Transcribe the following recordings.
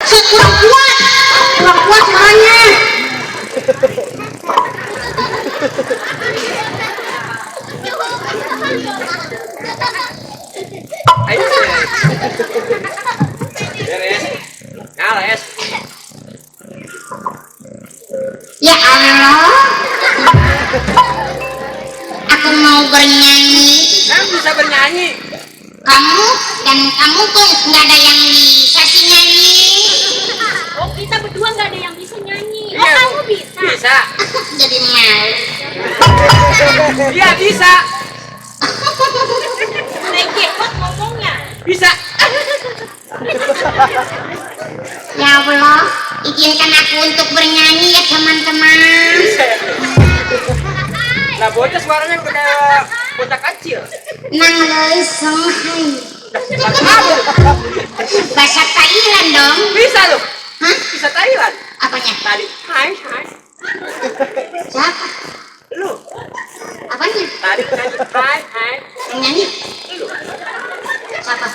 kurang kuat suaranya. Ayo. Beres. Kalah, Es. Ya Allah, aku mau bernyanyi. Kamu bisa bernyanyi. Kamu tuh nggak ada yang bisa sih nyanyi. Oh, kita berdua nggak ada yang bisa nyanyi. Oh, Iya, kamu bisa. Bisa. Jadi malu. Iya, bisa. Legend ngomongnya. Bisa. Ya Allah, izinkan aku untuk bernyanyi ya teman-teman. Bisa. Nah, bocah suaranya kayak bocah kecil. Nang leuy songhai. Kamu Bahasa Thailand dong. bisa loh. Hah? Bisa Thailand. Apanya? Tadi. Hai, hai. Siapa? Lu. Apanya? Tadi nyanyi. Hai, hai. Yang nyanyi? Lu. Siapa?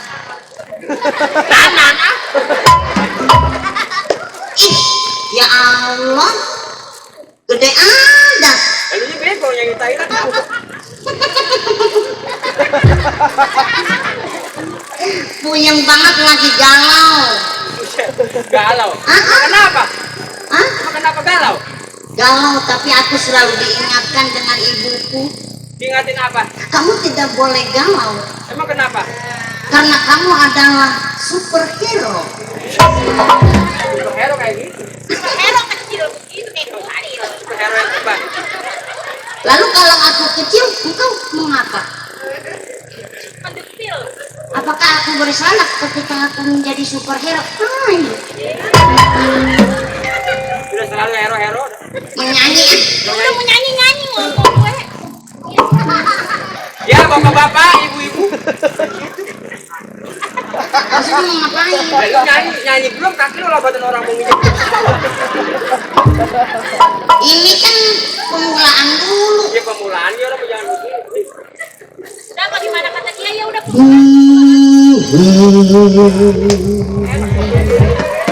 Kanan ah. Ih, ya Allah. Gede adat. Lalu nya bego nyanyi Thailand. Puyeng banget lagi galau. Galau. Ah, ah. Kenapa? Hah? Kenapa galau? Galau, tapi aku selalu diingatkan dengan ibuku. Diingatin apa? Kamu tidak boleh galau. Emang kenapa? Karena kamu adalah superhero. Superhero kayak gitu. Hero kecil begitu kayak kecil. Superhero yang hebat. Lalu kalau aku kecil, engkau mengapa? Mendepil. Apakah aku bersalah ketika aku menjadi superhero? Hai, Sudah selalu hero-hero. menyanyi. Udah mau nyanyi ngomong gue. Ya, bapak-bapak, ibu-ibu. Maksudnya mau ngapain? Lalu nyanyi belum kaki lo labatan orang mau nginjek. Ini kan pemulaan dulu. Ya pemulaan ya orang jangan begini. Udah bagaimana kata dia ya udah.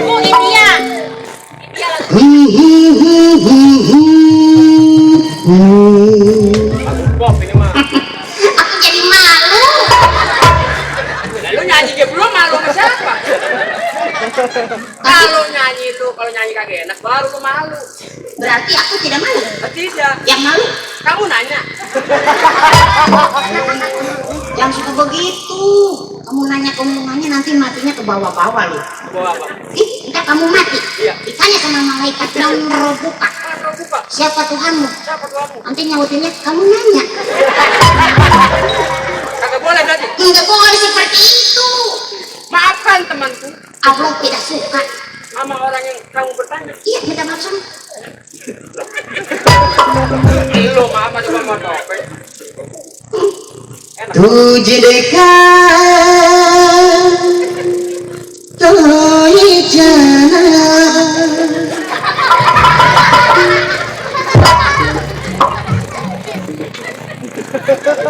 Oh, India. India lagu. Aku pop ini mah. Aku jadi malu. Lalu nyanyi dia belum malu sama siapa? Kalau nyanyi kagak enak baru lu malu. Berarti aku tidak malu. Tidak. Yang malu, Kamu nanya. yang suka begitu. Kamu nanya nanti matinya ke bawah-bawah loh. Bawa apa? Ih, entar kamu mati. Iya. Ditanya sama malaikat dan robuka. Kamu buka. Siapa Tuhanmu? Siapa tuamu? Nanti nyautinnya kamu nanya. Kagak boleh berarti. Enggak boleh seperti itu. Maafkan temanku Allah tidak suka. sama orang yang kamu bertanya. Iya, minta maaf sama. Lu maaf aja sama topeng. Enak. तुझे देखा तो ये जाना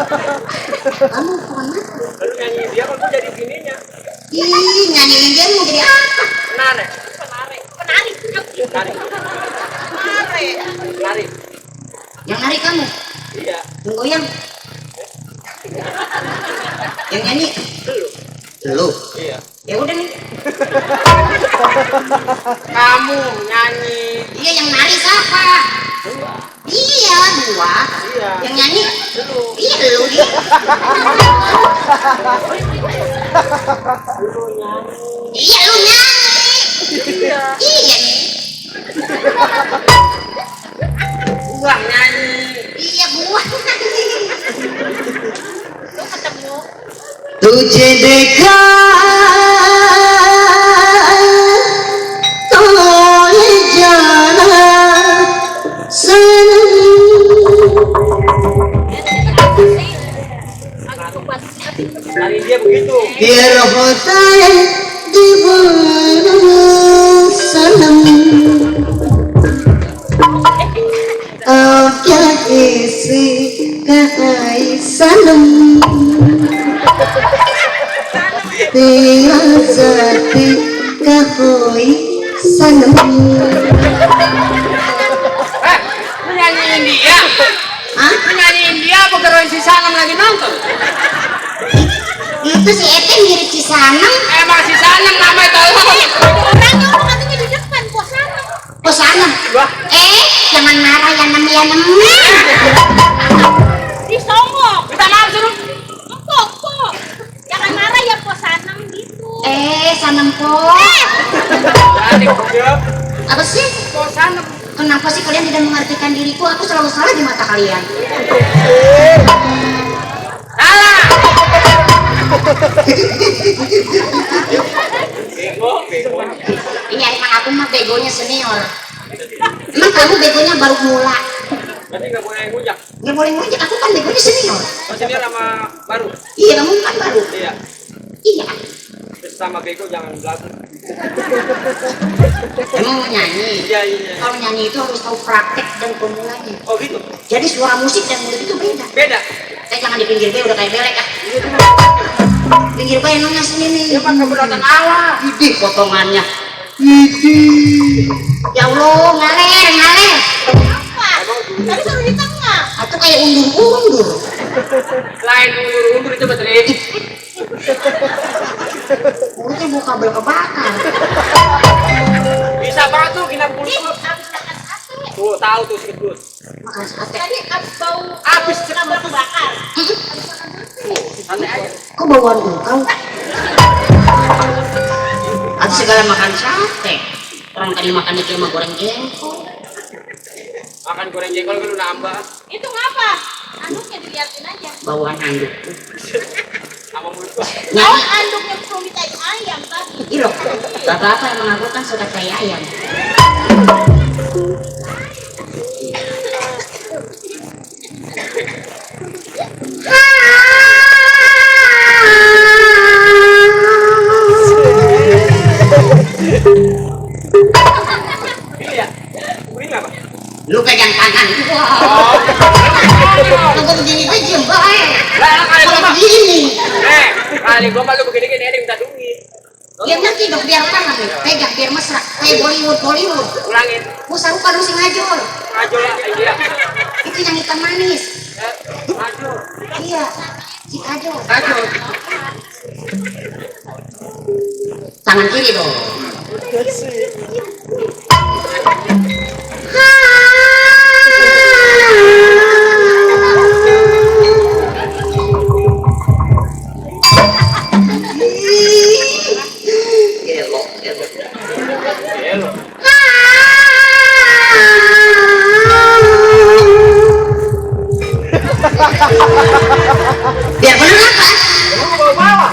kamu kemana? Lalu nyanyi dia kan jadi bininya. Ih, nyanyiin dia mau jadi apa? Nane. Penari. Nari. Nari. Yang nari kamu? Iya. Yang goyang? Yang nyanyi? Lu? Iya. Ya udah nih. Kamu nyanyi. Iya, yang nari siapa? Iya, dua. Iya. Yang nyanyi? Lu. Iya, lu nih. Iya, lu nyanyi. Iya. Iya nih. Gua nyanyi. Iya, gua nyanyi. Lu ketemu. तुझे देखा तो ये जाना Nari dia begitu. biar hotel di Sanam. Lu nyanyiin dia? Hah? Lu nyanyiin dia apa geroin si Sanam lagi nonton? Itu si Ete mirip si Sanam. Emang si Sanam namanya tolong. Orangnya orang katanya di depan kok sana. Oh Sanam. Wah. Jangan marah ya nem. Disongok. Minta maaf suruh. Kok. Jangan marah ya kok sana gitu. Sanam po. Adik jawab. Apa sih? Kok Sanam? Kenapa sih kalian tidak mengartikan diriku? Aku selalu salah di mata kalian. Salah. Bego. Iya emang aku mah begonya senior. Emang kamu begonya baru mula. Berarti nggak boleh ngujak. Nggak boleh ngajak, aku kan begonya senior. Masih dia sama baru. Iya kamu kan baru. Iya. Iya. Terus sama bego jangan belakang. Emang mau nyanyi? Iya. Kalau nyanyi itu harus tahu praktek dan formulanya. Oh gitu. Jadi suara musik dan mulut itu beda. Beda. Jangan di pinggir B udah kayak belek ah. Pinggir B emangnya sini. Dia pakai keberatan awal. Idih potongannya. Idih. Ya Allah ngaler. Apa? Tadi suruh di tengah. Atau kayak undur-undur. Lain undur itu betul. Mulutnya mau kabel kebakar. Bisa banget tuh kita pulih. Habis makan sate. Tuh tahu tuh sedut. Makan sate. Tadi bau Habis kabel kebakar. Santai aja. Kok bauan engkau? Atau segala makan sate. Orang tadi makannya cuma goreng jengkol. Makan goreng jengkol kan udah nambah. Itu ngapa? Anduknya diliatin aja. Bauan handuk. Sama mulut gua. Oh, anduknya belum ditanya ayam tadi. Ih loh, bapak-bapak emang aku kan suka kayak ayam. Ini ya. Ini apa? Lu pegang tangan. Kalau begini aja diem baik. Lah kali Kalau gua mah. begini. Kali gua mah lu begini-gini ada minta duit. Ya ngerti dong biar tangan nih. Pegang biar mesra. Kayak Bollywood. Ulangin. Musa rupa lu si ngajol. Maju lah iya. Itu yang hitam manis. Maju. Iya. Si kajol. Maju. Tangan kiri dong. Hello. Biar bener apa? Lu bawa bawa.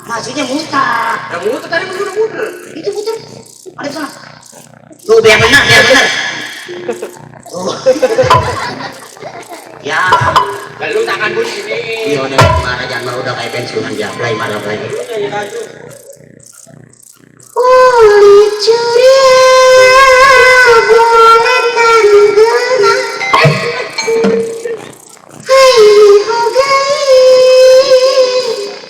Maksudnya mutar. Yang muter tadi muter. Itu muter. Ada di sana. Tuh biar benar. Tuh. Ya. Lalu tangan gua di sini. Iya udah marah jangan marah udah kayak pensiunan jablay marah lagi. Lu nyanyi maju. Oleh ceria boleh tenggelam. Hai hogai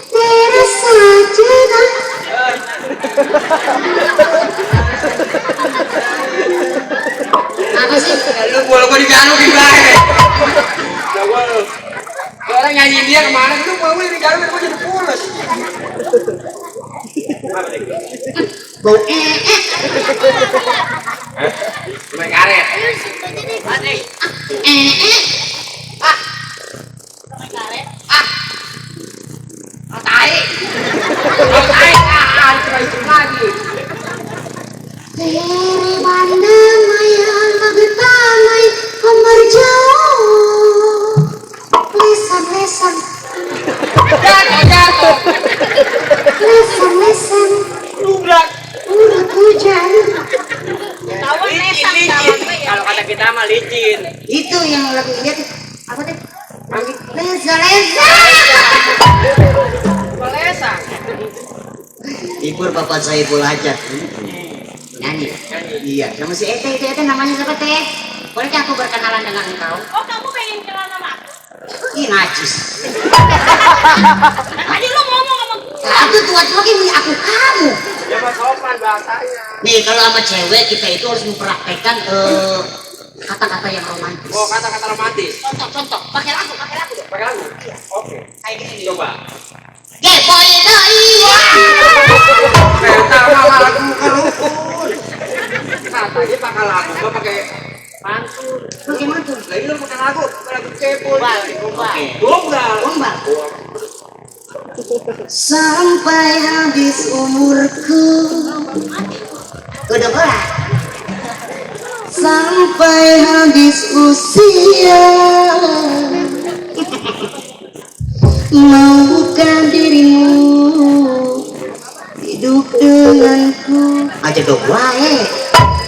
terasa jenang. Apa sih? Lu gua diganu di bae. Ya gua lu. Orang nyanyiin dia kemana? Lu gua diganu gua jadi pules. Apa nih? Bau Main karet. Tadi ah pakai karet. Tai. Itu lagi. Tere banda maya magtamay hamar jauh lesan Jatuh. lesan Lubrak. urat hujan. Tawa nesan Licin. tawa gue ya. Kalau kata kita mah licin. Itu yang lagu dia tuh apa tuh? Lesa. Pelesa. Ibur bapak saya Ipul aja. Nyanyi. Iya, sama si Ete itu namanya siapa Teh? Bolehkah aku berkenalan dengan engkau? Oh, kamu pengen kenal sama aku? Ih najis. Tadi lu ngomong sama gue. Aku tua-tua ini aku kamu. Ya mas sopan bahasanya. Nih kalau sama cewek kita itu harus mempraktekkan kata-kata yang romantis. Oh kata-kata romantis. Contoh, pakai lagu dong. Pakai lagu. Oke. Kayak gini. Coba. Boy doi. Bentar malah lagu kerukun. Katanya pakai lagu, gua pakai pantun. Bagaimana tuh? Lagi lu pakai lagu cepul. Gombal. Sampai habis umurku. Udah berat. Sampai habis usia. Maukah dirimu hidup denganku? Aja dong wae.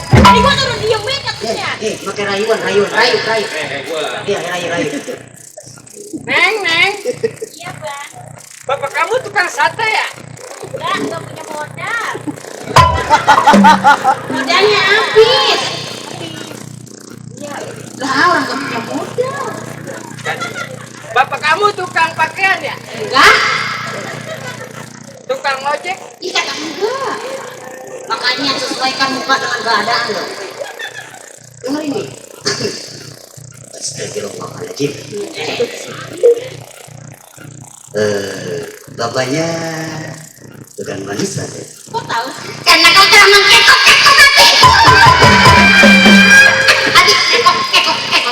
Tadi gua turun diem katanya. Pakai rayuan, rayu. Gua. Iya, rayu. Neng. Iya bang. Bapak kamu tukang sate ya? Enggak punya modal. Modalnya habis. Lah orang gak punya modal. Bapak kamu tukang pakaian ya? Enggak? Tukang ojek? Iya enggak. Makanya sesuaikan muka dengan keadaan loh. Dengar ini. Astagfirullahaladzim. Bapaknya tukang manis ada. Kok tahu? Karena kau telah mengkekok hati. Adik kekok.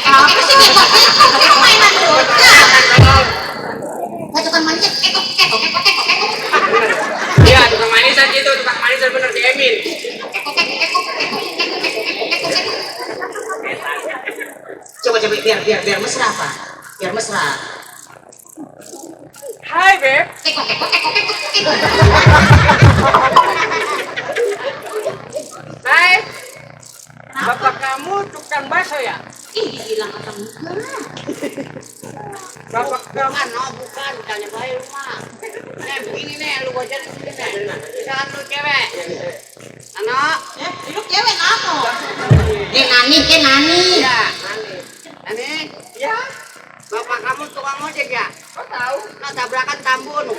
Apa sih kekok? Kekok mainan bocah. Nggak tukang manis kekok. Iya, tukang manisan gitu, tukang manisan bener si Emin. Coba biar mesra apa? Biar mesra. Hai Beb. Kekok. Hai. Bapak kamu tukang bakso ya? Ih, dibilang kata enggak. Bapak kamu Bukan, tanya baik rumah. Begini nih, lu baca di sini nih. Misalkan lu cewek. Anak, lu cewek kamu. Nani. ya, Nani. Ya. Bapak kamu tukang ojek ya? Kok tahu? Nah, tabrakan Tambun.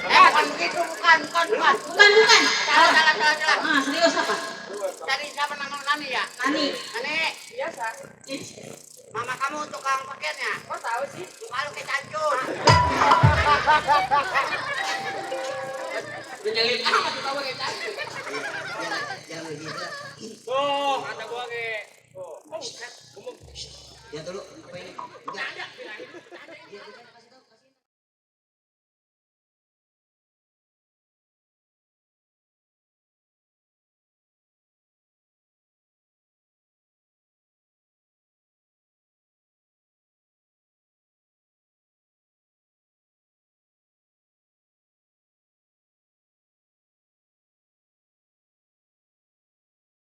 Bukan begitu, bukan. Salah. Serius apa? Cari siapa nama Nani ya? Nani. Biasa. Mama kamu tukang pakaiannya? Kok tahu sih? Muka lu kayak cancur. Menyelip amat kamu kayak